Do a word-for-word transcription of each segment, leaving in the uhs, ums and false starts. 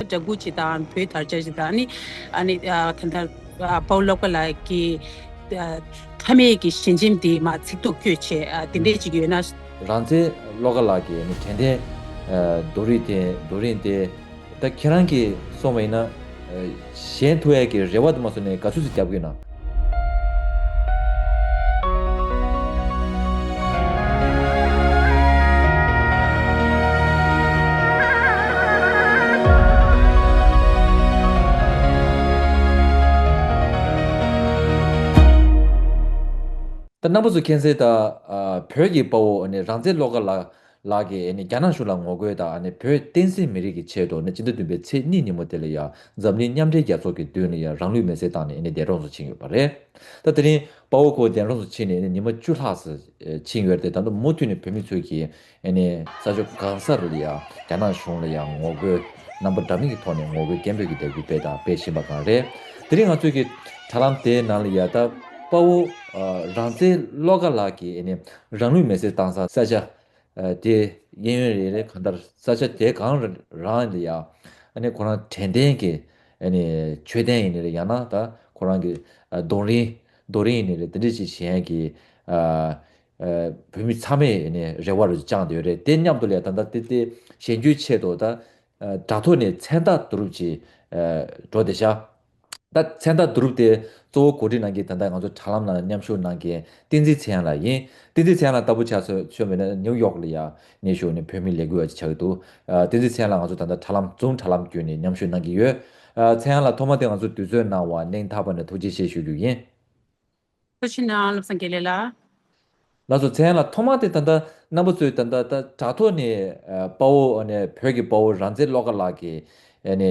སྦྲ་གུར་ཅིག་དང་བོད་དར་ཆ་ཅིག་དང་ནི་ཨ་ནི་ཨ་ད་ལྟ་ཨ་དཔའ་བོ་བློ་དགའ་ལགས་ཀྱི་ཨ་མཐའ་མའི་གི་ཞལ་ཆེམས་དེ་མ་ཚིག་ཐོ་བཀོད་བྱས་ཨ་དེ་འདྲས་ཅིག་ཡོད་ན། རང་བཙན་བློ་དགའ་ལགས་ཀྱི་ཨ་ནི་དྲན་རྟེན་ཨ་རྡོ་རིང་དེ་རྡོ་རིང་དེ། ད་ཁྱེད་རང་གིས་སོང་བ་ཡིན་ན། ཨ་བཞེངས་ཐུབ་ཡས་ཀྱི་རེ་བ་དུ་མ་སོང་ནས་ག་ཚོད་ཙམ་བརྒྱབ་ཀྱི་ཡོད་ན། ད་རྣམ་པ་ཚོ་མཁྱེན་གསལ་ལྟར། ཨ་བོད་ཀྱི་དཔའ་བོ་ཨ་ནི་རང་བཙན་བློ་དགའ་ལགས་ལགས་ཀྱིས་ཨ་ནི་རྒྱ་ནག་གཞུང་ལ་ངོ་རྒོལ་དང་ཨ་ནི་བོད་བསྟན་སྲིད་མི་རིགས་ཀྱི་ཆེད་དུ་ཨ་ནི་སྤྱི་ཟླ་བདུན་པའི་ཚེས་གཉིས་ཉིན་མོ་དེ་ལ་ཡང་འཛམ་གླིང་མཉམ་འབྲེལ་རྒྱལ་ཚོགས་ཀྱི་མདུན་ལ་ཡང་རང་ལུས་མེར་སྲེག་བཏང་ནས་ཨ་ནི་འདས་གྲོངས་སུ་ཕྱིན་ཡོད་པ་རེད། ད་དེ་རིང་དཔའ་བོ་ཁོ་འདས་གྲོངས་སུ་ཕྱིན་ནས་ཨ་ནི་ཉི་མ་བཅུ་ལྷག་ཙམ་ཕྱིན་ཡོད་རེད་དེ། ད་དུང་མུ་མཐུད་ནས་བོད་མི་ཚོས་ཀྱིས་ཨ་ནི་ས་ཕྱོགས་གང་སར་ལ་ཡང་རྒྱ་ནག་གཞུང་ལ་ཡང་ངོ་རྒོལ་རྣམ་པ་འདྲ་མིན་གྱི་ཐོག་ནས་ངོ་རྒོལ་སྐད་འབོད་ཀྱི་ལས་འགུལ་སྤེལ་དང་སྤེལ་བཞིན་པ་གང་རེད། དེ་རིང་ང་ཚོའི་གི་དྲ་ལམ་དེའི་ནང་ལ་ཡ་ད་དཔའ་བོ་ཨ་རང་བཙན་བློ་དགའ་ལགས་ཀྱིས་ཨ་ནི་རང་ལུས་མེར་སྲེག་བཏང་ས་ས་ཆ་ཨ་དེ་གཡས་གཡོན་རེ་རེ་གང་ལྟར་ས་ཆ་དེ་གང་རང་ལ་ཡ་ཨ་ནི་ཁོ་རང་དྲན་རྟེན་གྱི་ཨ་ནི་མཆོད་རྟེན་ཡིན་ནའི་རེད། ཡང་ན་ད་ཁོ་རང་གི་ཨ་རྡོ་རིང་རྡོ་རིང་ཡིན་ནའི་རེད། དེ་འདྲ་ཞིག་བཞེངས་ཀྱི་ཨ། ཨ་བོད་མི་ཚང་མས་ནས་རེ་བ་རུ་བཅངས་བསྡད་ཡོད་རེད། དེ་མཉམ་དུ་ལ་ད་ལྟ་དེ་དེ་གཞན་རྒྱུའི་ཆེད་དུ་ད་ཨ་དྲ་ཐོག་ནས་མཚན་རྟགས་བསྡུ་རུབ་ཅིག་ཨ་འགྲོ་བསྡད་ཤག་ད་མཚན་རྟགས་བསྡུ་རུབ་དེ་གཙོ་བོ་གོ་སྒྲིག་གནང་མཁན་ད་ལྟ་ང་ཚོ་དྲ་ལམ་ནང་མཉམ་ཞུགས་གནང་མཁན་བསྟན་འཛིན་ཚེ་དབྱངས་ལགས་ཡིན། བསྟན་འཛིན་ཚེ་དབྱངས་ལགས་ལྟ་བུ་ཆ་ཚོད་ཆོད་མེད་ན་ནིའུ་ཡོག་ལ་ཡ་གནས་བཞུགས་ནས་བོད་མི་ལས་འགུལ་བ་ཅིག་ཆགས་ཀྱི་འདུག་ཨ་བསྟན་འཛིན་ཚེ་དབྱངས་ལགས་ང་ཚོ་ད་ལྟ་དྲ་ལམ་ཛུམ་དྲ་ལམ་བརྒྱུད་ནས་མཉམ་ཞུགས་གནང་གི་ཡོད། ཨ་ཚེ་དབྱངས་ལགས་ཐོག་མ་དེ་ང་ཚོ་དུས་ཚོད་གནང་བར་སྙིང་ཐག་པ་ནས་ཐུགས་རྗེ་ཆེ་ཞུ་རྒྱུ་ཡིན། ཐུགས་རྗེ་གནང་། བློ་བཟང་དགེ་ལེགས་ལགས། ལགས་སོ། ཚེ་དབྱངས་ལགས་ཐོག་མ་དེ་ད་ལྟ་རྣམ་པ་ཚོས་ད་ལྟ་ད་དྲ་ཐོག་ནས་ཨ་དཔའ་བོ་ཨ་ནི་བོད་ཀྱི་དཔའ་བོ་རང་བཙན་བློ་དགའ་ལགས་ཀྱི་ཨ་ནི་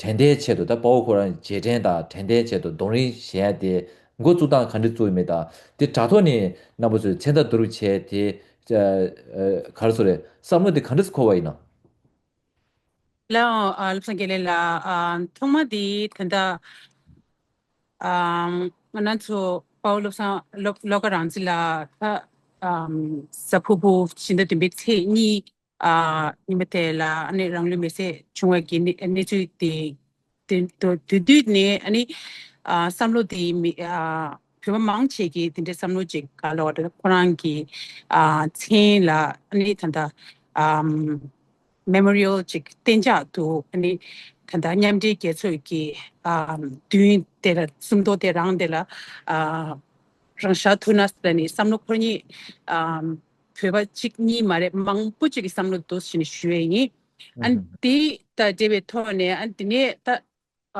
དྲན་རྟེན་ཆེད་དུ་ད་དཔའ་བོ་ཁོ་རང་རྗེས་དྲན་དང་དྲན་རྟེན་ཆེད་དུ་རྡོ་རིང་བཞེངས་ཡ་དེ་འགོ་བཙུགས་སྟངས་ག་འདྲ་བཙུགས་ཡོད་མེད་དང་། དེ་དྲ་ཐོག་ནས་རྣམ་པ་ཚོས་མཚན་རྟགས་བསྡུ་རུབ་བྱས་དེ་ཨ་ཨ་ག་རེ་ཟེར་རེད། བསམ་བློ་དེ་ག་འདྲ་འཁོར་བ་ཡིན་ནམ། ལགས་འོང་། ཨ་བློ་བཟང་དགེ་ལེགས་ལགས། ཨ་ཐོག་མ་དེ་ད་ལྟ་ཨམ། ང་རང་ཚོ་དཔའ་བོ་བློ་བཟང་བློ་བློ་དགའ་རང་བཙན་ལགས་ད་ཨམ། གཟའ་ཕུར་བུ་ཕྱི་ཟླ་བདུན་པའི་ཚེས་གཉིས་ཨ་ཉིན་མོ་དེ་ལ་ཨ་ནི་རང་ལུས་མེར་སྲེག་བྱུང་བ་གི་གནས་གནས་ཚུལ་དེ་དེ་དེ་དེ་དུས་ནས་ཨ་ནི་ཨ་བསམ་བློ་དེ་མི་ཨ་བོད་པ་མང་ཆེ་གིས་དེ་འདྲའི་བསམ་བློ་ཅིག་ག་ལ་བ་དེ་ཁོ་རང་གི་ཨ་མཚན་ལ་ཨ་ནི་ད་ལྟ་ཨམ། མེ་མོ་རི་ཡལ་ཅིག་གཏན་འཇགས་འདུག་ཨ་ནི་ད་ལྟ་མཉམ་འབྲེལ་རྒྱལ་ཚོགས་ཀྱི་ཨ་མདུན་དེ་ལ་སུམ་མདོ་དེ་རང་དེ་ལ་ཨ་རང་བཞག་ཐུབ་ན་ཟེར་ནས་བསམ་བློ་ཁོ་གཉིས་ཨ་བོད་པ་གཅིག་གཉིས་མ་རེད། མང་པོ་ཅིག་གི་བསམ་བློ་འདུག་ཟེར་ནས་ཞུ་ཡས་ཡིན། ཨ་ནི་དེ་དང་འབྲེལ་བའི་ཐོག་ནས་ཨ་ནི་དེ་ནས་ད།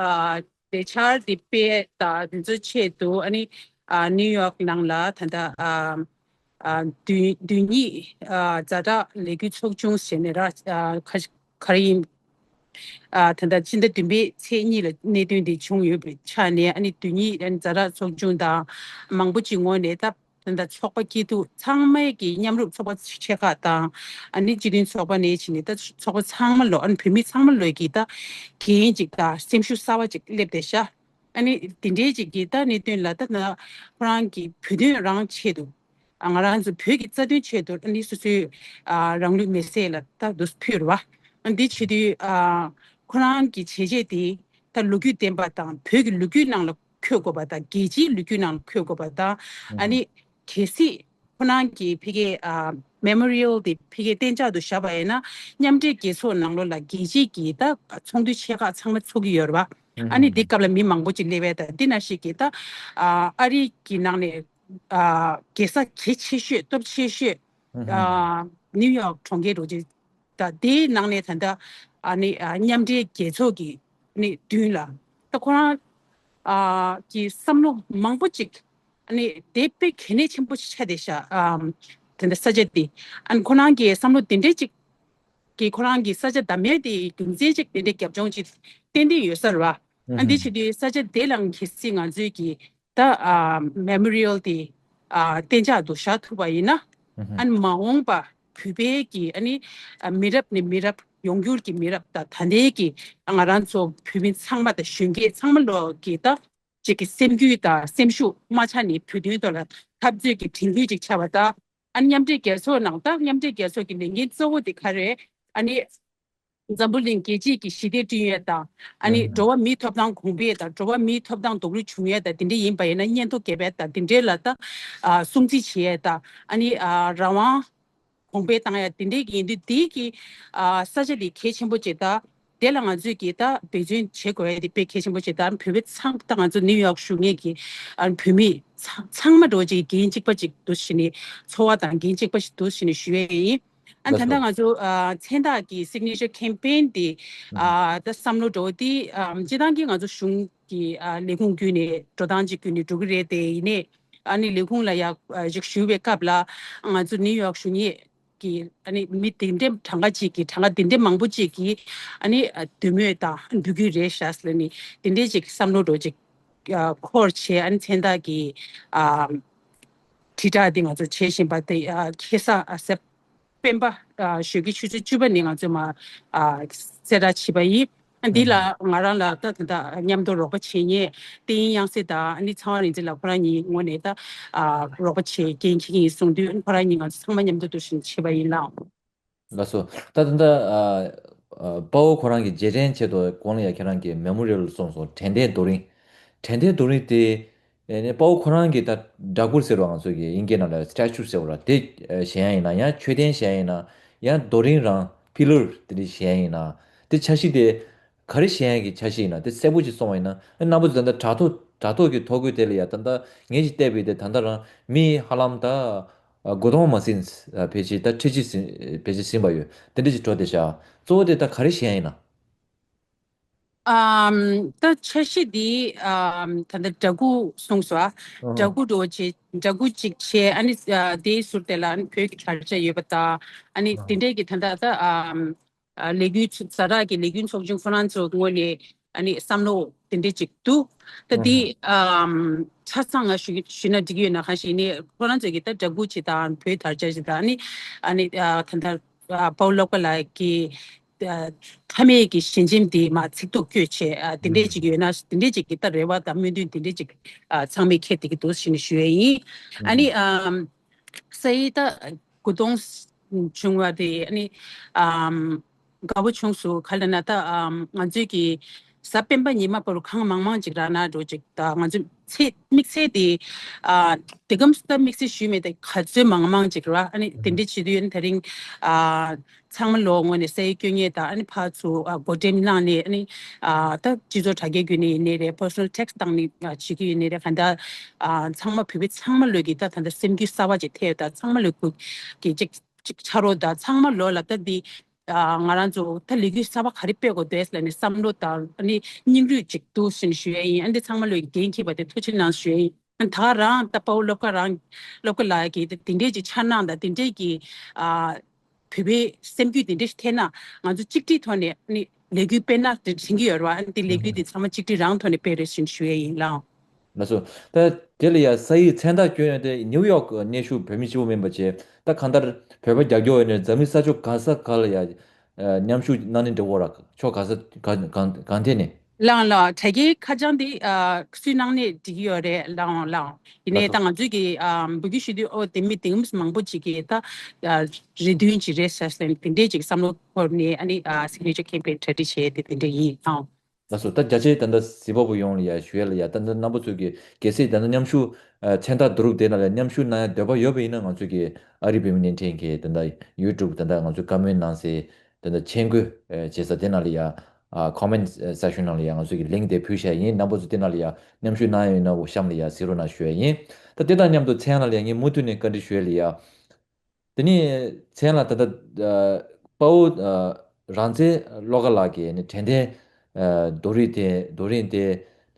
ཨ་ལས་འཆར་འདི་སྤེལ་དང་འདི་ཚོའི་ཆེད་དུ་ཨ་ནི་ཨ་ནིའུ་ཡོག་ནང་ལ་ད་ལྟ་ཨ་ཨ་དུས་དུས་ཉིད་ཨ་ཛ་དྲག་ལས་འགུལ་ཚོགས་ཆུང་ཟེར་ནས་ར་ཨ་ག་ག་རེ་ཡིན། ཨ་ད་ལྟ་ཕྱི་ཟླ་བདུན་པའི་ཚེས་གཉིས་ལ་གནད་དོན་འདི་བྱུང་ཡོད་པའི་ཆ་ནས་ཨ་ནི་དུས་ཉིད་ཨ་ནི་ཛ་དྲག་ཚོགས་ཆུང་དང་མང་པོ་ཅིག་ངོས་ནས་ད། ད་ལྟ་ཚོགས་པ་སྐྱིད་སྡུག་ཚང་མའི་གི་མཉམ་རུབ་ཚོགས་པ་ཆེ་ཁག་དང་ཨ་ནི་སྤྱི་མཐུན་ཚོགས་པ་ནས་ཕྱིན་ནས་ད་ཚོགས་པ་ཚང་མ་ལོ་ཨ་ནི་བོད་མི་ཚང་མ་ལོས་ཀྱི་ད་འགན་ཅིག་དང་སེམས་ཤུགས་གསར་པ་ཅིག་སླེབས་བསྡད་ཤག་ཨ་ནི་དེ་འདྲའི་ཅིག་གི་ད་གནད་དོན་ལ་ད་ན་ཁོ་རང་གི་བོད་དོན་རང་ཆེད་དུ་ཨ་ང་རང་ཚོ་བོད་ཀྱི་རྩ་དོན་ཆེད་དུ་ཨ་ནི་སོ་སོའི་ཨ་རང་ལུས་མེར་སྲེག་ལ་ད་དུ་ཕུལ་བ་ཨ་འདི་བྱེད་དུས་ཨ་ཁོ་རང་གི་བྱས་རྗེས་དེ་ད་ལོ་རྒྱུས་ལྡན་པ་དང་བོད་ཀྱི་ལོ་རྒྱུས་ནང་ལ་འཁོད་དགོས་པ་དང་རྒྱལ་སྤྱིའི་ལོ་རྒྱུས་ནང་ལ་འཁོད་དགོས་པ་དང་ཨ་ནི། གལ་སྲིད་ཁོ་རང་གི་ཕ་གིའི་ཨ་མེ་མོ་རི་ཡལ་དེ་ཕ་གིའི་གཏན་འཇགས་དུ་བཞག་པ་ཡིན་ན་མཉམ་འབྲེལ་རྒྱལ་ཚོགས་ནང་ལོགས་ལ་རྒྱལ་སྤྱིའི་གི་ད་ཚོགས་འདུ་ཆེ་ཁག་ཚང་མ་ཚོགས་ཀྱི་ཡོད་རེད་བ། ཨ་ནི་འདི་སྐབས་ལ་མི་མང་པོ་ཅིག་སླེབས་པས་ད་འདི་ནང་བཞིན་གི་ད་ཨ་ཨ་རི་གི་ནང་ནས་ཨ་རྒྱལ་ས་གལ་ཆེ་ཤོས་སྟོབས་ཆེ་ཤོས་ཨ་ནིའུ་ཡོག་གྲོང་ཁྱེར་འགྲོ་ཅིག་ད་དེའི་ནང་ནས་ད་ལྟ་ཨ་ནི་ཨ་མཉམ་འབྲེལ་རྒྱལ་ཚོགས་ཀྱི་ནི་མདུན་ལ་ད་ཁོ་རང་ཨ་གི་བསམ་བློ་མང་པོ་ཅིག་ཨ་ནི་དེ་དཔེ་གལ་གནད་ཆེན་པོ་ཞིག་ཆགས་བསྡད་ཤག་ཨམ་དེ་འདྲ་ས་ཆ་དེ་ཨ་ནི་ཁོ་རང་གི་བསམ་བློ་དེ་འདྲས་ཅིག་གི་ཁོ་རང་གི་ས་ཆ་བདམས་ཡས་དེ་རྒྱུ་མཚན་ཅིག་དེ་འདྲའི་རྒྱབ་ལྗོངས་ཅིག་ཏན་ཏན་ཡོད་ས་རེད་བ། ཨ་ནི་དེ་བྱེད་དུས་ས་ཆ་དེ་ལ་གལ་སྲིད་ང་ཚོས་ཀྱི་ད་ཨ་མེ་མོ་རི་ཡལ་དེ་ཨ་གཏན་འཇགས་དུ་བཞག་ཐུབ་པ་ཡིན་ན་ཨ་ནི་མ་འོངས་པ་བོད་པའི་གི་ཨ་ནི་ཨ་མི་རབས་ནས་མི་རབས་ཡོང་འགྱུར་གྱི་མི་རབས་དང་ད་ལྟའི་གི་ང་རང་ཚོ་བོད་མི་ཚང་མ་དང་གཞོན་སྐྱེས་ཚང་མ་ལོག་གི་ད་ཅིག་གི་སེམས་རྒྱུད་དང་སེམས་ཤུགས་མ་ཆག་ནས་བོད་དོན་ཐོག་ལ་འཐབ་རྩོད་ཀྱི་དྲན་སྐུལ་ཅིག་བྱ་བ་དང་ཨ་ནི་མཉམ་འབྲེལ་རྒྱལ་ཚོགས་ནང་ད་མཉམ་འབྲེལ་རྒྱལ་ཚོགས་ཀྱི་ལས་འགན་གཙོ་བོ་དེ་ག་རེ་ཨ་ནི། འཛམ་བུ་གླིང་རྒྱལ་སྤྱིའི་གི་ཞི་བདེ་བསྐྲུན་ཡས་དང་། ཨ་ནི་འགྲོ་བ་མིའི་ཐོབ་ཐང་གོང་འཕེལ་དང་། འགྲོ་བ་མིའི་ཐོབ་ཐང་རྡོག་རོལ་བྱུང་ཡས་དང་། དེ་འདྲ་ཡིན་པ་ཡིན་ན་སྙན་ཐོ་རྒྱབ་ཡས་དང་། དེ་འདྲའི་ལ་ད་ཨ་སྲུང་བརྩི་བྱེད་ཡས་དང་། ཨ་ནི་ཨ་རང་དབང་གོང་འཕེལ་བཏང་ཡ་དེ་འདྲའི་གི་ཡིན་དུས། དེའི་གི་ཨ་ས་ཆ་དེ་གལ་ཆེན་པོ་ཅིག་དང་། དེ་ལ་ང་ཚོས་གི་ད་འབད་བརྩོན་བྱེད་དགོས་ཡ་དེ་དཔེ་གལ་ཆེན་པོ་ཅིག་དང་། བོད་པའི་ཚང་ད་ང་ཚོ་ནིའུ་ཡོག་བཞུགས་མཁན་གི་ཨ་བོད་མི་ཚང་ཚང་མ་འགྲོ་ཅིག་འགན་གཅིག་པ་ཅིག་འདུག་བྱས་ནས། ཚོར་བ་དང་འགན་གཅིག་པ་ཞིག་འདུག་བྱས་ནས་ཞུ་ཡས་ཡིན། ཨ་ད་ལྟ་ང་ཚོ་ཨ་མཚན་རྟགས་ཀྱི་སིག་ནེ་ཅར་ཁེམ་པེན་དེ་ཨ་ད་བསམ་བློ་འགྲོ་དེ་ཨ་སྤྱིར་བཏང་གི་ང་ཚོ་གཞུང་གི་ཨ་ལས་ཁུངས་བརྒྱུད་ནས་འགྲོ་སྟངས་ཅིག་བརྒྱུད་ནས་འགྲོ་གི་རེད། དེ་ཡིན་ནའི་ཨ་ནི་ལས་ཁུངས་ལ་ཡ་ཨ་ཅིག་ཞུ་བའི་སྐབས་ལ་ང་ཚོ་ནིའུ་ཡོག་གཞུང་གཉིས་ཀྱི་ཨ་ནི་མི་དེ་འདྲའི་གྲངས་ཀ་ཅིག་གིས། གྲངས་ཀ་དེ་འདྲའི་མང་པོ་ཅིག་གིས་ཨ་ནི་ཨ་འདོད་མོས་དང་འབུལ་རྒྱུ་རེད་ཤག་ཟེར་ནས་དེ་འདྲའི་ཅིག་བསམ་བློ་འགྲོ་ཅིག་ཨ་འཁོར་བྱས། ཨ་ནི་མཚན་རྟགས་ཀྱི་ཨ་དྲིལ་བསྒྲགས་འདི་ང་ཚོ་བྱེད་བཞིན་པ་དེ། ཨ་ཁ་སང་ཨ་སེབ་སྤེན་པ་ཨ་ཞོགས་ཀྱི་ཆུ་ཚོད་བཅུ་པ་ནས་ང་ཚོས་མར་ཨ་གསལ་བསྒྲགས་བྱས་པ་ཡིན། ཨ་འདི་ལ་ང་རང་ལ་ད་ད་ལྟ་མཉམ་དུ་རོགས་པ་བྱེད་མཁན་བསྟན་དབྱངས་གསལ་དང་། ཨ་ནི་ཚངས་དབང་རིག་འཛིན་ལགས་ཁོ་རང་གཉིས་ངོས་ནས་ད་ཨ་རོགས་པ་བྱེད་འགན་འཁྱེར་གྱི་ཡིན་གསུངས་དུས། ཨ་ནི་ཁོ་རང་གཉིས་ང་ཚོ་ཚང་མ་མཉམ་དུ་འདུ་བཞིན་བྱས་པ་ཡིན་ལགས། ལགས་སོ། ད་ད་ལྟ་ཨ་ཨ་དཔའ་བོ་ཁོ་རང་གི་རྗེས་དྲན་ཆེད་དུ་གོང་ལ་ཡ་ཁྱེད་རང་གི་མེ་མོ་རི་ཡལ་གསུངས་སོང་། དྲན་རྟེན་རྡོ་རིང་། དྲན་རྟེན་རྡོ་རིང་དེ་ཨེ་ནས་དཔའ་བོ་ཁོ་རང་གི་ད་འདྲ་སྐུ་ཟེར་བ་ང་ཚོ་གི་དབྱིན་སྐད་ནང་ལ་སི་ཊེ་ཅུ་ཟེར་བ་ར། དེ་ཨ་བཞེངས་ཡ་ཡིན་ན། ཡང་མཆོད་རྟེན་བཞེངས་ཡ་ཡིན་ན། ཡང་རྡོ་རིང་རང་པི་ལར་དེ་འདྲ་བཞེངས་ཡ་ཡིན་ན། དེ་འཆར་གཞི་དེ་ག་རེ་བཞེངས་ཡ་གི་འཆར་གཞི་ཡིན་ན། དེ་གསལ་པོ་ཅིག་གསུངས་པ་ཡིན་ན། ཨ་རྣམ་པ་ཚོ་ད་ལྟ་དྲ་ཐོག་དྲ་ཐོག་གི་ཐོ་འགོད་དེ་ལ་ཡ་ད་ལྟ་ངས་ཅིག་བལྟས་པའི་དེ་ད་ལྟ་རང་མི་ཧ་ལམ་ད་ཨ་དགུ་སྟོང་མ་ཟིན། ཨ་ཕལ་ཆེར་ད་ཁྲི་གཅིག་ཟིན། ཕལ་ཆེར་ཟིན་པ་ཡོད། དེ་འདྲ་ཅིག་འགྲོ་བསྡད་ཤག། གཙོ་བོ་དེ་ད་ག་རེ་བཞེངས་ཡིན་ན། ཨམ་ད་འཆར་གཞི་འདི་ཨམ་ད་ལྟ་འདྲ་སྐུ་གསུངས་སོང་ཨ། འདྲ་སྐུ་འགྲོ་བྱེད། འདྲ་སྐུ་གཅིག་བྱས། ཨ་ནི་ཨ་དེའི་ཟུར་དེ་ལ་ཨ་ནི་བོད་ཀྱི་དར་ཆ་ཡོད་པ་དང་། ཨ་ནི་དེ་འདྲས་ཀྱི་ད་ལྟ་ད་ཨམ་ཨ་ལས་འགུལ་ཚོ་ཛ་དྲག་གི་ལས་འགུལ་ཚོགས་ཆུང་ཁོ་རང་ཚོ་ངོས་ནས་ཨ་ནི་བསམ་བློ་དེ་འདྲས་ཅིག་འདུག། ད་འདི་ཨམ་ཆ་ཚང་ང་ཞུ་ཞུས་ན་འགྲིག་གི་ཡོད་ན། གང་ཞིག་ནི་ཁོ་རང་ཚོ་གི་ད་འདྲ་སྐུ་ཅིག་དང་། བོད་དར་ཆ་ཅིག་དང་། ཨ་ནི་ཨ་ནི་ཨ་ད་ལྟ་ཨ་དཔའ་བོ་བློ་དགའ་ལགས་ཀྱི་ཨ་མཐའ་མའི་གི་ཞལ་ཆེམས་དེ་མར་ཚིག་ཐོ་བཀོད་བྱས། ཨ་དེ་འདྲས་ཅིག་ཡོད་ན། དེ་འདྲས་ཅིག་གི་ད་རེ་བ་དང་སྨོན་འདུན་དེ་འདྲས་ཅིག་ཨ་ཚང་མས་འཁྱེར་བསྡད་ཀྱི་འདུག་ཟེར་ནས་ཞུ་ཡས་ཡིན། ཨ་ནི་ཨམ་ས་ཡི་ད་དགུ་སྟོང་བྱུང་བ་དེ་ཨ་ནི་ཨམ་དགའ་པོ་བྱུང་སོང་། ག་ལ་ན་ད་ཨམ་ང་ཚོའི་གི་གཟའ་སྤེན་པ་ཉི་མ་བར་གང་མང་མང་ཅིག་རག་ན་འགྲོ་ཅིག། ད་ང་ཚོ་ཚེས་དམིགས་བསལ་དེ་ཨ་དེ་གམ་སུ་ད་དམིགས་བསལ་ཞུས་མེད། དེ་ག་ཚོད་མང་མང་ཅིག་ར། ཨ་ནི་དེ་འདྲས་བྱེད་དུས་ཨ་ནི་དེ་རིང་ཨ་ཚང་མ་ལོ་ངོས་ནས་ས་ཡི་སྐྱོན་ཉེས་དང་། ཨ་ནི་ཕར་ཚུར་ཨ་བགོ་འགྲེམས་གནང་ནས། ཨ་ནི་ཨ་ད་སྤྱི་ཚོགས་དྲ་རྒྱའི་བརྒྱུད་ནས་ཡིན་ནའི་རེད། པར་སོ་ནལ་ཊེག་སི་བཏང་ནས་ཨ་བྱེད་ཀྱི་ཡིན་ནའི་རེད། ག་འདྲ་ཨ་ཚང་མ་བོད་པ་ཚང་མ་ལོས་ཀྱི་ད་ད་ལྟ་སེམས་འགུལ་གསར་བ་ཅིག་ཐེབས། ད་ཚང་མ་ལོས་ཀྱི་ཅིག་ཅིག་ཆ་རོགས་དང་། ཚང་མ་ལོ་ལ་ད་འདི་ཨ་ང་རང་ཚོ་ད་ལས་འགུལ་གསར་པ་ག་རེ་སྤེལ་དགོས་འདུག་ལབ་ནས་བསམ་བློ་དང་། ཨ་ནི་སྙིང་རུས་ཅིག་འདུག་ཟེར་ནས་ཞུ་ཡས་ཡིན། ཨ་འདི་ཚང་མ་ལོས་འགན་འཁྱེར་བ་དེ་ཐུགས་རྗེ་གནང་ཞུ་ཡས་ཡིན། ཨ་ད་ག་རང་ད་དཔའ་བོ་བློ་དགའ་རང་བློ་དགའ་ལགས་ཀྱིས་དེ་དེ་འདྲས་ཀྱི་འཆར་སྣང་དང་། དེ་འདྲས་ཀྱི་ཨ་བོད་པའི་སེམས་རྒྱུད་དེ་འདྲས་ཐེབས་ན་ང་ཚོ་གཅིག་སྒྲིལ་ཐོག་ནས་ཨ་ནི་ལས་འགུལ་སྤེལ་ན་དེ་དྲན་གྱི་ཡོད་རེད་བ། ཨ་ནི་དེ་ལས་འགུལ་དེ་ཚང་མ་གཅིག་སྒྲིལ་རང་ཐོག་ནས་སྤེལ་རོགས་ཞེས་ཞུ་ཡས་ཡིན་ལགས། ལགས་སོ། ད་དེ་ལ་ཡ་ས་ཡི་མཚན་རྟགས་བསྐྱོན་ཡོད་དེ་ནིའུ་ཡོག་གནས་བཞུགས་བོད་མི་གཅིག་པོ་མིན་པ་བྱས། ད་གང་ལྟར་བོད་པ་རྒྱབ་སྐྱོར་ཡོད་ནས་འཛམ་གླིང་ས་ཕྱོགས་ག་ས་ག་ལ་ཡ་ཨ་མཉམ་ཞུགས་གནང་ནས་འགྲོ་གི་ར། ཕྱོགས་ག་ས་ག་གང་གང་ཐད་ནས། ལགས་ལགས། དྲ་རྒྱའི་ཁ་བྱང་འདི་ཨ་སུས་གནང་ནས་འགྲིག་གི་ཡོད་རེད། ལགས་ལགས། ཡིན་ནའི་ད་ང་ཚོས་ཀྱི་ཨ་འབུལ་རྒྱུ་ཞུ་དུས་ཨོ་དེ་མི་དེ་མི་མང་པོ་ཅིག་གིས་ད་ཨ་རེ་འདུན་ཅིག་རེད་ཟེར་ཟེར་དེ་འདྲས་ཅིག་བསམ་བློ་འཁོར་ནས། ཨ་ནི་ཨ་སིག་ནེ་ཅར་ཁེམ་པེན་གྲ་སྒྲིག་བྱས་ཏེ་དེ་འདྲས་ཡིན། ཨང་། ལགས་སོ། ད་རྒྱ་ཆེའི་ད་ལྟ་གཟིགས་པ་པོ་ཡོངས་ལ་ཡ་ཞུ་ཡ་ལ་ཡ། ད་ལྟ་རྣམ་པ་ཚོས་ཀྱི་གལ་སྲིད་ད་ལྟ་མཉམ་ཞུགས་ཨ་མཚན་རྟགས་བསྡུ་རུབ་དེ་ནང་ལ་མཉམ་ཞུགས་གནང་ཡ་འདོད་པ་ཡོད་པ་ཡིན་ན། ང་ཚོས་ཀྱི་ཨ་རི་བོད་མི་བརྙན་འཕྲིན་གྱི་ད་ལྟ་ཡུ་ཊུབ་ད་ལྟ་ང་ཚོས་བཀའ་མོལ་གནང་སའི་ད་ལྟ་མཆན་འགོད་བྱེད་ས་དེ་ནང་ལ་ཡ། ཨ་ཁོ་མེན་ཊི་སེག་ཤན་ནང་ལ་ཡ་ང་ཚོས་ཀྱི་ལིང་ཀི་དེ་ཕུལ་བཞག་ཡིན། རྣམ་པ་ཚོ་དེ་ནང་ལ་ཡ་མཉམ་ཞུགས་གནང་ཡ་ཡོད་ན་འོ་གཤམ་ལ་ཡ་གཟིགས་རོགས་གནང་ཞུ་ཡ་ཡིན། ད་དེ་དང་མཉམ་དུ་མཚན་ལ་ཡ་ངས་མུ་མཐུད་ནས་བཀའ་འདྲི་ཞུ་ཡ་ལ་ཡ། དེ་ནས་མཚན་ལ་ད་ལྟ་ཨ་དཔའ་བོ་ཨ་རང་བཙན་བློ་དགའ་ལགས་ཀྱིས་ནི་དྲན་རྟེན་ཨ་རྡོ་རིང་དེ་རྡོ་རིང་དེ་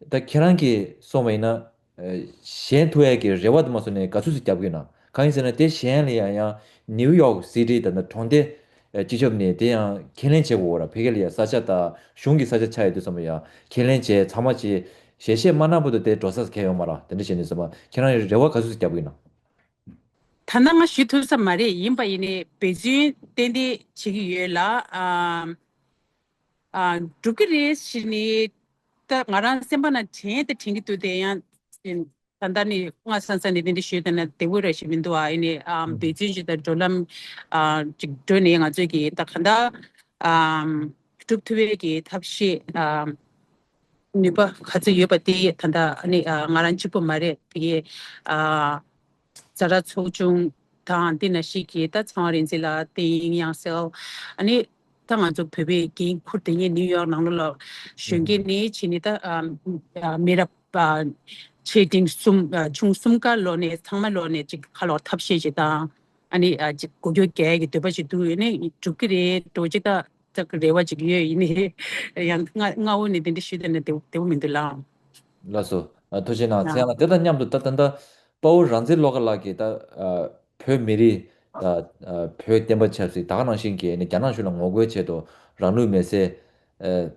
ད་ཁྱེད་རང་གིས་སོང་བ་ཡིན་ན་ཨ་བཞེངས་ཐུབ་ཡས་ཀྱི་རེ་བ་དུ་མ་སོང་ནས་ག་ཚོད་ཙམ་བརྒྱབ་ཀྱི་ཡོད་ན། གང་ཡིན་ཟེར་ན་དེ་བཞེངས་ལ་ཡང་ཡང་ནིའུ་ཡོག་སི་ཊི་ད་ལྟ་གྲོང་སྡེ་ཨ་སྤྱི་ཁྱབ་ནས་དེ་ཡང་ཁས་ལེན་བྱེད་དགོས་ར། ཕ་གི་ལ་ཡང་ས་ཆ་དང་གཞུང་གི་ས་ཆ་ཆགས་ཡོད་དུས་ཙམ་པ་ཡང་ཁས་ལེན་བྱས་ཚང་མ་བྱས་ཞལ་བཞེས་མ་གནང་བར་དུ་དེ་འགྲོ་ས་གང་ཡོད་མ་རེད། དེ་འདྲ་བྱས་ནས་ཙམ་པ་ཁྱེད་རང་རེ་བ་ག་ཚོད་ཙམ་བརྒྱབ་ཀྱི་ཡོད་ན། ད་ལྟ་ང་ཞུ་ཐུབ་ས་མ་རེད། ཡིན་པ་ཡིན་ནའི་འབད་བརྩོན་ཏན་ཏན་བྱེད་ཀྱི་ཡོད་ལགས། ཨ་ཨ་འགྲུབ་ཀྱི་རེད་ཟེར་ནས་ད་ང་རང་སེམས་པ་ནང་དྲན་ད་དྲན་གྱི་འདུག། དེ་ཡང་ད་ལྟ་ནས་སྔ་ས་ས་ནས་དེ་འདྲ་ཞུས་ད་ན་བདེ་པོ་ར་ཞིག་མི་འདུག། ཨ་ཡིན་ནའི་ཨ་འབད་བརྩོན་ཞིག་དང་བགྲོད་ལམ་ཨ་ཅིག་བགྲོད་ནས་ང་ཚོས་ཀྱི་ད་ག་འདྲ་ཨ་ སྒྲུབ་ཐུབ་པའི་གི་ཐབས་ཤེས་ཨ་ནུས་པ་ག་ཚོད་ཡོད་པ་དེ་ད་ལྟ་ཨ་ནི་ཨ་ང་རང་གཅིག་པུ་མ་རེད། དེ་གའི་ཨ་ཛ་དྲག་ཚོགས་ཆུང་དང་དེ་ནང་བཞིན་གྱི་ད་ཚངས་དབང་རིག་འཛིན་ལགས། དེ་ཡིན་ཡང་སེལ། ཨ་ནི་ད་ང་ཚོ་བོད་པའི་འགན་འཁུར་དེ་ཉིད་ནིའུ་ཡོག་ནང་ལོགས་ལ་གཞོན་སྐྱེས་ནས་བྱས་ནས་ད་ཨ་མི་རབས་པ་ཆེ་འབྲིང་གསུམ་ཨ་ཆུང་གསུམ་ཀ་ལོག་ནས་ཚང་མ་ལོག་ནས་ཅིག་ཁ་ལོག་ཐབས་ཤེས་ཅིག་དང་ཨ་ནི་ཨ་ཅིག་འགུལ་སྐྱོད་རྒྱག་ཡ་གི་འདོད་པ་ཅིག་འདུག་ཡོད་ནས་འགྲུབ་ཀྱི་རེད་འགྲོ་ཅིག་ད་ཅིག་རེ་བ་ཅིག་ཡོད། ཡིན་ནའི་ཡང་སྔ་སྔ་བོ་ནས་དེ་འདྲ་ཞུས་བསྡད་ན་བདེ་བདེ་བོ་མི་འདུག་ལགས། ལགས་སོ། ཨ་ཐུགས་རྗེ་གནང་། ཚེ་ཡང་ལགས་དེ་དང་མཉམ་དུ་ད་ད་ལྟ་དཔའ་བོ་རང་བཙན་བློ་དགའ་ལགས་ཀྱིས་ད་ཨ་བོད་མི་རིགས་ད་ཨ་བོད་བསྟན་པ་ཆབ་སྲིད་ད་ག་ནང་བཞིན་གྱི་ནི་རྒྱ་ནག་གཞུང་ལ་ངོ་རྒོལ་ཆེད་དུ་རང་ལུས་མེར་སྲེག་ཨ་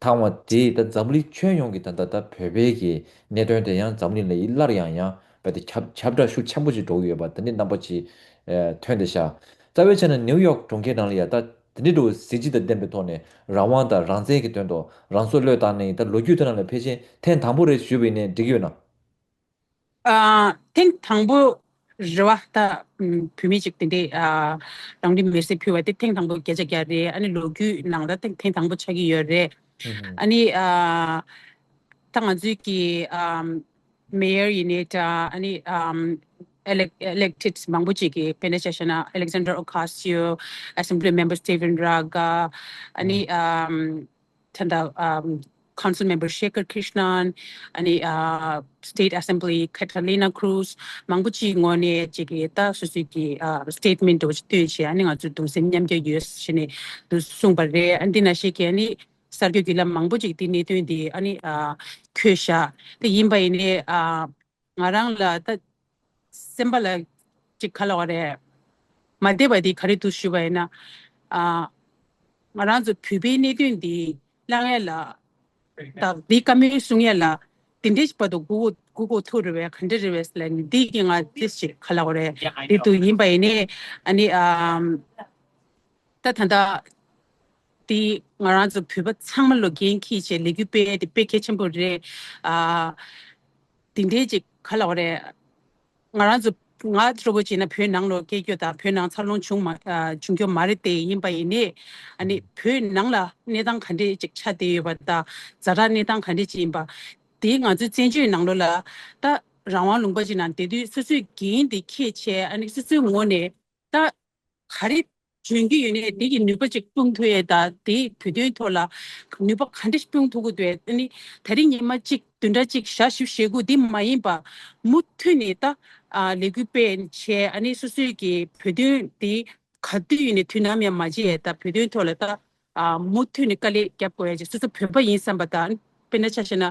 བཏང་བ་དེས་ད་འཛམ་གླིང་ཁྱོན་ཡོངས་ཀྱི་ད་ད་ད་བོད་པའི་གི་གནད་དོན་དེ་ཡང་འཛམ་གླིང་ལ་ཡི་སླར་ཡང་ཡང་རྦད་དེ་ཁྱབ་ཁྱབ་བསྒྲགས་ཤུགས་ཆེན་པོ་ཞིག་འགྲོ་གི་ཡོད་པ་དེ་འདྲའི་རྣམ་པ་ཅིག་ཨ་ཐོན་བསྡད་ཤག་རྩ་བའི་ཆ་ནས་ནིའུ་ཡོག་གྲོང་ཁྱེར་ནང་ལ་ཡ་ད་དེ་འདྲའི་འགྲོ་གཟི་བརྗིད་དང་ལྡན་པའི་ཐོག་ནས་རང་དབང་དང་རང་བཙན་གྱི་དོན་དུ་རང་སྲོག་བློས་བཏང་ནས་ད་ལོ་རྒྱུས་དེ་ནང་ལ་ཕལ་ཆེར་ཐེངས་དང་པོ་རེད་ཞུས་པ་ཡིན་ནའི་འགྲིག་གི་ཡོད་ན། ཨ་ཐེངས་དང་པོ་རེད་བ། ད་ཨམ་བུད་མེད་ཅིག་དེ་འདྲའི་ཨ་རང་ལུས་མེར་སྲེག་ཕུལ་བ་དེ་ཐེངས་དང་པོ་བརྒྱ་ཆ་བརྒྱ་རེད། ཨ་ནི་ལོ་རྒྱུས་ནང་ད་ཐེངས་ཐེངས་དང་པོ་ཆགས་ཀྱི་ཡོད་རེད། ཨ་ནི་ཨ་ད་ང་ཚོའི་གི་ཨམ་མེ་ཡར་ཡིན་ནའི་འདྲ། ཨ་ནི་ཨམ་ཨེ་ལེག་ཨེ་ལེག་ཊེཌ་མང་པོ་ཅིག་གི་དཔེར་ན་ཆ་བཞག་ན་Alexander Ocasio, Assembly Member Stephen Raga, ཨ་ནི་ཨམ་ད་ལྟ་ཨམ་Council Member Shekhar Krishnan, ཨ་ནི་ཨ་State Assembly Catalina Cruz མང་པོ་ཅིག་ངོས་ནས་ཅིག་གི་ད་སོ་སོའི་གི་ཨ་སི་ཊེ་ཊི་མེན་ཊི་འདྲ་བོ་ཅིག་བཏོན་བྱས། ཨ་ནི་ང་ཚོ་གདུང་སེམས་མཉམ་སྐྱེད་ཡོད་ཟེར་ནས་འདུག་གསུངས་པ་རེད། ཨ་འདི་ནང་བཞིན་གྱི་ཨ་ནི་གསར་འགོད་བརྒྱུད་ལམ་མང་པོ་ཅིག་དེ་གནད་དོན་དེ་ཨ་ནི་ཨ་བཀོད་བཞག་དེ་ཡིན་པ་ཡིན་ནའི་ཨ་ང་རང་ལ་ད་སེམས་པ་ལ་ཅིག་ག་ལབ་དགོས་རེད། མ་བདེ་བ་དེ་ག་རེ་འདུག་ཞུས་པ་ཡིན་ན། ཨ་ང་རང་ཚོ་བོད་པའི་གནད་དོན་འདི་གླེང་ཡ་ལ་དང་འདི་བཀའ་མོལ་གསུང་ཡ་ལ་དེ་འདྲའི་བར་དུ་སྒུག་སྒུག་དགོས་ཐུག་རེད་པས། ག་འདྲ་རེད་པས་ལབ་ནས་འདི་གི་ང་ཏིས་ཅིག་ག་ལབ་དགོས་རེད། དེ་འདུག་ཡིན་པ་ཡིན་ནའི་ཨ་ནི་ཨ་ད་ད་ལྟ་དེ་ང་རང་ཚོ་བོད་པ་ཚང་མ་ལོ་འགན་འཁྱེར་བྱས་ལས་འགུལ་སྤེལ་ཡ་དེ་དཔེ་གལ་ཆེན་པོ་རེད། ཨ་དེ་འདྲའི་ཅིག་ག་ལབ་དགོས་རེད། ང་རང་ཚོ་ང་ཚོ་བོ་བྱས་ན་བོད་ནང་ལོགས་སྐྱེས་རྒྱུ་དང་བོད་ནང་འཚར་ལོངས་བྱུང་མ་ཨ་བྱུང་རྒྱུ་མ་རེད་དེ། ཡིན་པ་ཡིན་ནའི་ཨ་ནི་བོད་ནང་ལ་གནས་སྟངས་ག་འདྲས་ཅིག་ཆགས་བསྡད་ཡོད་པ་དང་ཛ་དྲག་གནས་སྟངས་ག་འདྲས་ཅིག་ཡིན་པ་དེ་ང་ཚོའི་བཙན་བྱོལ་ནང་ལོགས་ལ་ད་རང་དབང་ལུང་པ་ཅིག་ནང་བསྡད་དུས་སོ་སོའི་འགན་དེ་འཁྱེར་བྱས་ཨ་ནི་སོ་སོའི་ངོས་ནས་ད་ག་རེ་འཇོན་གྱི་ཡོད་ནའི་དེ་གི་ནུས་པ་ཅིག་སྤུངས་ཐུབ་ཡས་དང་དེའི་བོད་དོན་ཐོག་ལ་ནུས་པ་ག་འདྲ་སྤུངས་ཐུབ་ཀྱི་འདུག་ཨ་ནི་ད་རིང་ཉི་མ་གཅིག་བདུན་ཕྲག་གཅིག་ཞག་བཞི་བཞེས་དགོས་དེ་མ་ཡིན་པ་མུ་མཐུད་ནས་ད་ཨ་ལས་འགུལ་སྤེལ་བྱས་ཨ་ནི་སོ་སོའི་གི་བོད་དོན་དེ་ག་དུས་ཡིན་ནའི་དུས་ནམ་ཡང་མ་བརྗེད་ཡས་ད་བོད་དོན་ཐོག་ལ་ད་ཨ་མུ་མཐུད་ནས་དཀའ་ལས་རྒྱབ་དགོས་ཡ་ཅིག་སོ་སོ་བོད་པ་ཡིན་བསམ་པ་དང་། དཔེར་ན་ཆ་བཞག་ན་ཨ་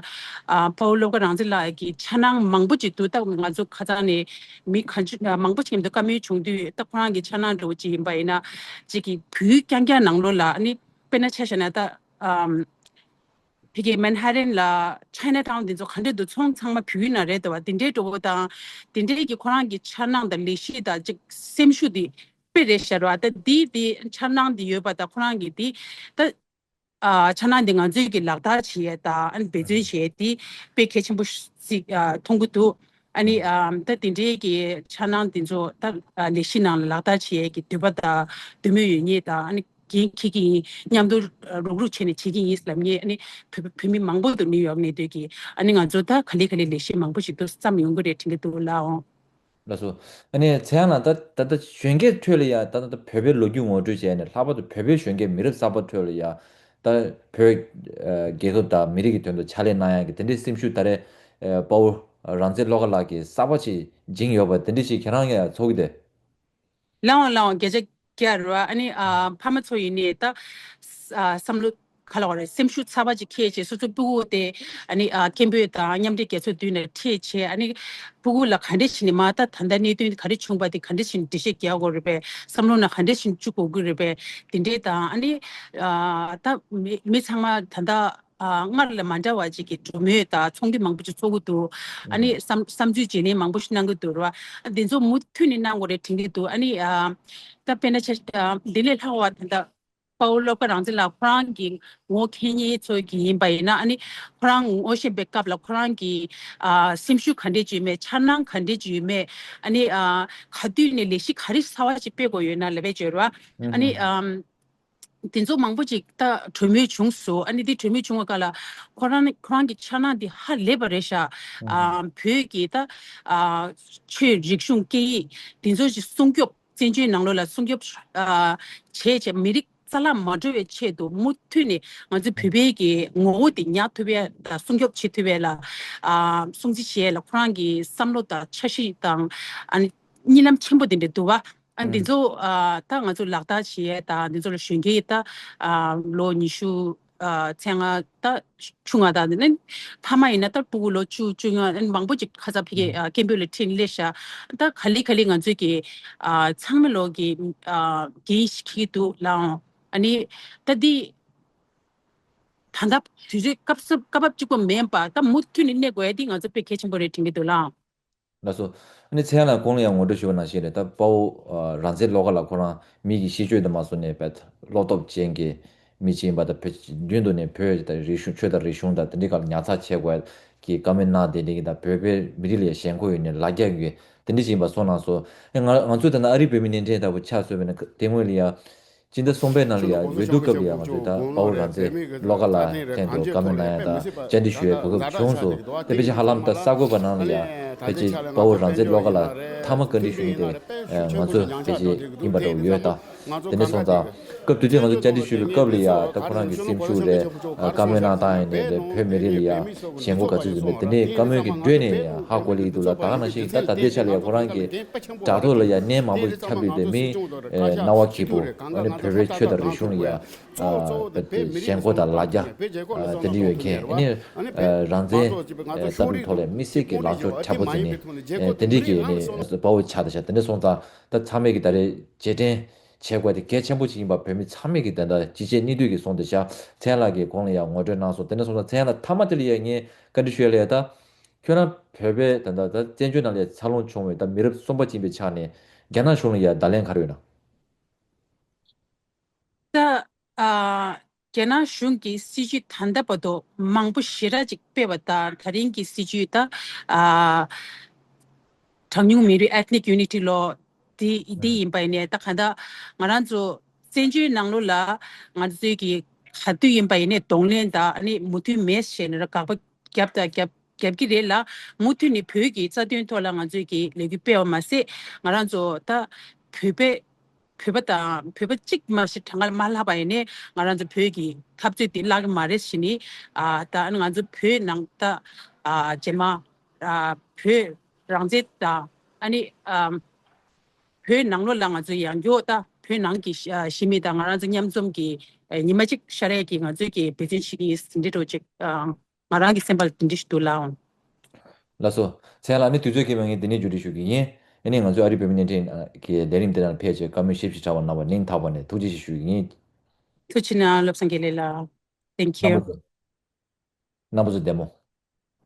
དཔའ་བོ་བློ་དགའ་རང་བཙན་ལགས་ཀྱི་འཆར་སྣང་མང་པོ་ཅིག་འདུག་ད་ང་ཚོ་ཁ་སང་ནས་མི་ག་ཚོད་མང་པོ་ཅིག་མཉམ་དུ་བཀའ་མོལ་བྱུང་དུས་ད་ཁོ་རང་གི་འཆར་སྣང་འདྲ་བོ་ཅིག་ཡིན་པ་ཡིན་ན་ཅིག་གི་བོད་རྐྱང་རྐྱང་ནང་ལོགས་ལ་ཨ་ནི་དཔེར་ན་ཆ་བཞག་ན་ད་ཨམ་ཕ་གི་མན་ཧ་ཏན་ལ་ཆའི་ན་ཊའུན་འདི་ཚོ་ག་འདྲ་འདུག་ཚོང་ཚང་མ་བོད་ནང་རེད་འདུག་བ། དེ་འདྲའི་འདྲ་བོ་དང་དེ་འདྲའི་གི་ཁོ་རང་གི་འཆར་སྣང་དང་ལས་གཞི་དང་ཅིག་སེམས་ཤུགས་དེ་དཔེ་རེད་ཤག་ར། ད་འདི་འདི་འཆར་སྣང་འདི་ཡོད་པ་དང་ཁོ་རང་གི་འདི་ད། ཨ་འཆར་སྣང་འདི་ང་ཚོས་ཀྱི་ལག་བསྟར་བྱེད་ཡས་དང་ཨ་ནི་འབད་བརྩོན་བྱེད་ཡས་འདི་དཔེ་གལ་ཆེན་པོ་ཞིག་ཨ་མཐོང་གི་འདུག་ཨ་ནི་ཨ་ད་དེ་འདྲའི་གི་འཆར་སྣང་འདི་ཚོ་ད་ཨ་ལས་གཞི་ནང་ལ་ལག་བསྟར་བྱེད་ཡས་ཀྱི་འདོད་པ་དང་འདོད་མོས་ཡོད་ངེས་དང་ཨ་ནི་འགན་འཁྱེར་གྱི་ཡིན། མཉམ་དུ་རུག་རུག་བྱས་ནས་བྱེད་ཀྱི་ཡིན་ལབ་ངེས། ཨ་ནི་བོད་བོད་མི་མང་པོ་འདུག་ནིའུ་ཡོག་གནས་སྡོད་ཀྱི། ཨ་ནི་ང་ཚོ་ད་ག་ལེ་ག་ལེ་ལས་གཞི་མང་པོ་ཞིག་འདུག་བརྩམས་ཡོང་གི་རེད་དྲན་གྱི་འདུག་ལགས་འོང་། ལགས་སོ། ཨ་ནི་ཚེ་དབང་ལགས་ད་ད་ལྟ་གཞོན་སྐྱེས་ཁྲོད་ལ་ཡ་ད་ད་ལྟ་བོད་པའི་ལོ་རྒྱུས་ངོ་སྤྲོད་བྱས་ནས་ལྷག་པར་དུ་བོད་པའི་གཞོན་སྐྱེས་མི་རབས་གསར་པ་ཁྲོད་ལ་ཡ་ད་བོད་ཨ་རྒྱལ་ཁབ་དང་མི་རིགས་ཀྱི་དོན་དུ་ཕྱག་ལས་གནང་ཡག་གི་དེ་འདྲའི་སེམས་ཤུགས་ད་རེས་ཨ་དཔའ་བོ་རང་བཙན་བློ་དགའ་ལགས་ཀྱིས་གསར་པ་ཅིག་སྦྱིན་ཡོད་པ་དེ་འདྲ་ཞིག་ཁྱེད་རང་གིས་ཚོར་གྱི་འདུག་ལགས་འོང་ལགས་འོང་། བརྒྱ་ཆ་བརྒྱ་རེད་བ། ཨ་ནི་ཨ་ཕ་མ་ཚོ་ཡིན་ནའི་ད་ཨ་བསམ་བློ་ག་ལབ་དགོས་རེད། སེམས་ཤུགས་ཚ་བ་ཅིག་འཁྱེར་བྱས་སོ་སོའི་སྤུ་གུ་དེ་ཨ་ནི་ཨ་སྐད་འབོད་དང་མཉམ་འབྲེལ་རྒྱལ་ཚོགས་མདུན་ནས་འཁྲིད་བྱས་ཨ་ནི་སྤུ་གུ་ལ་ག་འདྲ་བྱས་ནས་མ་ད་ད་ལྟ་གནད་དོན་ག་རེ་བྱུང་བ་དེ་ག་འདྲ་བྱས་ནས་འགྲེལ་བཤད་རྒྱག་དགོས་རེད་པས། བསམ་བློ་ནང་ག་འདྲ་བྱས་ནས་བཅུག་དགོས་ཀྱི་རེད་པས། དེ་འདྲས་དང་ཨ་ནི་ཨ་ད་མི་མི་ཚང་མ་ད་ལྟ་ཨ་སྔར་ལས་མ་འདྲ་བ་ཅིག་གི་གྲོས་མོལ་དང་ཚོགས་འདུ་མང་པོ་ཅིག་ཚོགས་ཀྱི་འདུག་ཨ་ནི་བསམ་བསམ་ཚུལ་བརྗེ་ལེན་མང་པོ་ཞིག་གནང་གི་འདུག་ར། ཨ་འདི་ཚོ་མུ་མཐུད་ནས་གནང་དགོས་རེད་དྲན་གྱི་འདུག་ཨ་ནི་ཨ་ད་དཔེར་ན་ཆ་ཨ་འདི་ལས་ལྷག་པ་ད་ལྟ་དཔའ་བོ་བློ་དགའ་རང་བཙན་ལགས་ཁོ་རང་གི་ངོ་མཁྱེན་མཁན་ཚོ་གི་ཡིན་པ་ཡིན་ན་ཨ་ནི་ཁོ་རང་ངོ་ཤེས་པའི་སྐབས་ལ་ཁོ་རང་གི་ཨ་སེམས་ཤུགས་ག་འདྲས་ཅིག་ཡོད་མེད། འཆར་སྣང་ག་འདྲས་ཅིག་ཡོད་མེད། ཨ་ནི་ཨ་ག་དུས་ནས་ལས་གཞི་ག་རེ་གསར་པ་ཅིག་སྤེལ་དགོས་ཡོད་ན་ལབ་པའི་བརྗོད་ར། ཨ་ནི་ཨ། དེ་ཚོ་མང་པོ་ཅིག་ད་གྲོས་མོལ་བྱུང་སོང་། ཨ་ནི་དེ་གྲོས་མོལ་བྱུང་བ་ག་ལ་ཁོ་རང་ཁོ་རང་གི་འཆར་སྣང་དེ་ཧ་ལས་པ་རེད་ཤག་ཨ་བོད་ཀྱི་ད་ཨ་ཆོས་རིག་གཞུང་སྐད་ཡིག་དེ་ཚོ་ཞིག་སྲུང་སྐྱོབ། བཙན་བྱོལ་ནང་ལོགས་ལ་སྲུང་སྐྱོབ་ཨ་བྱས་བྱས་མི་རིགས་རྩ་བརླག་མ་འགྲོ་བའི་ཆེད་དུ་མུ་མཐུད་ནས་ང་ཚོའི་བོད་པའི་གི་ངོ་བོ་དེ་ཉར་ཐུབ་ཡ་དང་སྲུང་སྐྱོབ་བྱེད་ཐུབ་ཡ་ལ་ཨ་སྲུང་བརྩི་བྱེད་ཡ་ལ་ཁོ་རང་གི་བསམ་བློ་དང་འཆར་གཞི་དང་ཨ་ནི་གཉིད་ལམ་ཆེན་པོ་དེ་འདྲ་འདུག་བ། ཨ་འདི་ཚོ་ཨ་ད་ང་ཚོ་ལག་བསྟར་བྱེད་ཡས་དང་འདི་ཚོ་ལ་གཞོན་སྐྱེས་ད་ཨ་ལོ་ཉི་ཤུ་ཨ་ཚེ་ལྔ་ད་ཆུང་ང་དང་འདི་ནི་ཐ་མ་ཡིན་ན་ད་ཕྲུ་གུ་ལོ་བཅུ་བཅོ་ལྔ་ཨ་མང་པོ་ཅིག་ཁ་ཚ་ཕ་གི་ཨ་སྐད་འབོད་ལ་ཁྲིད་སླེབས་ཤག་ད་ག་ལེ་ག་ལེ་ང་ཚོས་ཀྱི་ཨ་ཚང་མ་ལོ་གི་ཨ་འགན་ཞིག་འཁྱེར་གྱི་འདུག་ལའང་ཨ་ནི་ད་འདི་ད་ལྟ་དུས་ཚོད་སྐབས་སུ་སྐབས་བབ་གཅིག་པོ་མིན་པ་ད་མུ་མཐུད་ནས་གནས་དགོས་ཡ་འདི་ང་ཚོ་དཔེ་གལ་ཆེན་པོ་རེད་དྲན་གྱི་འདུག་ལའང་། ལགས་སོ། ཨ་ནི་ཚེ་དབྱངས་ལགས་གོང་ལ་ཡང་ངོ་སྤྲོད་ཞུ་བ་ནང་བཞིན་རེད། ད་དཔའ་བོ་ཨ་རང་བཙན་བློ་དགའ་ལགས་ཁོ་རང་མི་གི་གཤིས་སྤྱོད་དང་མ་སོང་ནས་བས་བློ་སྟོབས་ཅན་གྱི་མི་ཅིག་ཡིན་པ་དང་བོད་རྒྱུན་དུ་ནས་བོད་ཀྱི་ད་རིག་གཞུང་ཆོས་དང་རིག་གཞུང་དང་དེ་འདྲའི་སྐབས་ཉར་ཚགས་བྱེད་དགོས་ཀྱི་བཀའ་མོལ་གནང་དེ་འདྲའི་གི་ད་བོད་པའི་མི་རིགས་ལ་ཡང་ཞེན་ཁོག་ཡོད་ནས་ལ་རྒྱ་ཡོད་དེ་འདྲའི་ཅིག་ཡིན་པ་སོང་ནང་སོ། ཨ་ང་ང་ཚོ་ད་ནང་ཨ་རིའི་བོད་མི་གཉིས་ལྡན་ལྟ་བུ་ཆགས་བཟོས་པ་ཡིན་ན་དེ་སྔོན་ལ་ཡང་སྤྱི་ཟླ་གསུམ་པའི་ནང་ལ་ཡང་འོས་བསྡུ་སྐབས་ལ་ཡང་ང་ཚོས་ད་དཔའ་བོ་རང་བཙན་བློ་དགའ་ལགས་ལྷན་དུ་བཀའ་མོལ་གནང་ཡ་དང་བཅར་འདྲི་ཞུ་ཡའི་གོ་སྐབས་བྱུང་སོང་། དེ་ཕལ་ཆེར་ཧ་ལམ་ད་གསར་འགོད་པ་ནང་ལ་ཡང་ཕལ་ཆེར་དཔའ་བོ་རང་བཙན་བློ་དགའ་ལགས་མཐའ་མ་བཀའ་འདྲི་ཞུ་མཁན་དེ་ང་ཚོ་ཕལ་ཆེར་ཡིན་པ་འདྲ་བོ་ཡོད་ད། དེ་ནས་སོང་ཙང་སྐབས་དེ་དུས་ང་ཚོ་བཅར་འདྲི་ཞུས་པའི་སྐབས་ལ་ཡང་ད་ཁོ་རང་གི་སེམས་ཤུགས་རེད། བཀའ་མོལ་གནང་སྟངས་ཡིན་ནའི་རེད། བོད་མི་རིགས་ལ་ཡང་ཞེན་ཁོག་ག་ཚོད་ཡོད་མེད་དེ་ནས་བཀའ་མོལ་གྱི་འགྲོས་ནས་ཡང་ཧ་གོ་ལེ་ཡི་འདུག་ལ། ད་ག་ནང་བཞིན་ད་ད་ལྟའི་ཆ་ལ་ཡང་ཁོ་རང་གི་དྲ་ཐོག་ལ་ཡང་གནས་མང་པོ་ཁྱབ་ཡོད་དེ་མི་སྣང་བ་སྐྱིད་པོ་ཨ་ནི་བོད་པའི་ཆོས་དང་རིག་གཞུང་ལ་ཡང་ཞེན་ཁོག་དང་ལ་རྒྱ་དེ་འདྲ་ཡོད་མཁན་ཨ་ནི་རང་བཙན་ས་བོན་ཐོག་ལ་དམིགས་བསལ་གྱི་ལངས་ཕྱོགས་ཁྲ་པོ་དེ་ནི་དེ་འདྲའི་གི་ནི་དཔའ་བོ་ཆགས་བསྡད་ཤག་དེ་འདྲ་སོང་ཙང་ད་ཚང་མས་ཀྱི་ད་རེས་རྗེས་དྲན་བྱེད་དགོས་དེ་གལ་ཆེན་པོ་ཅིག་ཡིན་པ་བོད་མི་ཚང་མས་ཀྱི་ད་ལྟ་ཅི་བྱེད་གཉིས་འདོད་ཀྱི་སོང་དེ་ཤག་ཚེ་དབྱངས་ལགས་ཀྱིས་གོང་ལ་ཡང་ངོ་སྤྲོད་གནང་སོང་། དེ་འདྲ་སོང་ཙང་ཚེ་དབྱངས་ལགས་མཐའ་མ་དེ་ལ་ཡང་ངས་བཀའ་འདྲི་ཞུ་ཡ་ལ་ཡ་ད་ཁྱོད་རང་བོད་པའི་ད་ལྟ་ད་བཙན་བྱོལ་ནང་ལ་འཚར་ལོངས་བྱུང་བའི་ད་མི་རབས་གསུམ་པ་ཅིག་ཡིན་པའི་ཆ་ནས་རྒྱ་ནག་གཞུང་ལ་ཡ་བརྡ་ལན་ག་རེ་ཡོད་ན། ད་ཨ་རྒྱ་ནག་གཞུང་གིས་སྲིད་བྱུས་ད་ལྟ་བར་དུ་མང་པོ་ཞེ་དྲག་ཅིག་སྤེལ་བ་དང་ད་རིང་གི་སྲིད་བྱུས་ད་ཨ་གྲངས་ཉུང་མི་རིགས་Ethnic Unity Law དེ་དེ་ཡིན་པ་ཡིན་ནའི་ད་ག་ད་ང་རང་ཚོ་བཙན་བྱོལ་ནང་ལོགས་ལ་ང་ཚོའི་གི་ག་དུས་ཡིན་པ་ཡིན་ནའི་གདོང་ལེན་དང་ཨ་ནི་མུ་མཐུད་མེད་ཟེར་ནས་དགག་པ་རྒྱབ་དང་རྒྱབ་རྒྱབ་ཀྱི་རེད་ལ། མུ་མཐུད་ནས་བོད་ཀྱི་རྩ་དོན་ཐོག་ལ་ང་ཚོས་ཀྱི་ལས་འགུལ་སྤེལ་བ་མ་ཟད་ང་རང་ཚོ་ད་བོད་པའི་བོད་པ་དང་བོད་པ་གཅིག་མ་ཞིག་གྲངས་ཀ་མ་ལྷག་པ་ཡིན་ནའི་ང་རང་ཚོ་བོད་ཀྱི་འཐབ་རྩོད་དེ་བརླག་གི་མ་རེད་ཟེར་ནས་ཨ་ད་ང་ཚོ་བོད་ནང་ད་ཨ་རྗེས་མ་ཨ་བོད་རང་བཙན་དང་ཨ་ནི་ཨ་བོད་ནང་ལོགས་ལ་ང་ཚོ་ཡང་སྐྱར་ད་བོད་ནང་གི་ཨ་གཞིས་མི་དང་ང་རང་ཚོ་མཉམ་འཛོམས་ཀྱི་ཨ་ཉི་མ་གཅིག་ཤར་ཡས་ཀྱི་ང་ཚོས་ཀྱི་འབད་བརྩོན་བྱེད་ཀྱི་ཡིན་ཟེར་འདྲ་འདྲ་བོ་ཅིག་ཨ། ང་རང་གི་སེམས་པ་ལ་དེ་འདྲ་ཞིག་འདུག་ལགས། ལགས་སོ། ཚེ་དབྱངས་ལགས་ནི་དུས་ཚོད་ཀྱི་མ་ངས་འདི་ནས་བརྗོད་སྒྲིག་ཞུ་གི་ཡིན། ཨ་ནི་ང་ཚོའི་ཨ་རིའི་བོད་མི་བརྙན་འཕྲིན་གྱི་ལས་རིམ་དེ་ནང་ཕེབས་བྱས་བཀའ་མོལ་ཞིབ་ཞིབ་ཕྲ་བ་གནང་བ་སྙིང་ཐག་པ་ནས་ཐུགས་རྗེ་ཆེ་ཞུ་གི་ཡིན། ཐུགས་རྗེ་གནང་བློ་བཟང་དགེ་ལེགས་ལགས། Thank you. རྣམ་པ་ཚོ་རྣམ་པ་ཚོ་བདེ་མོ།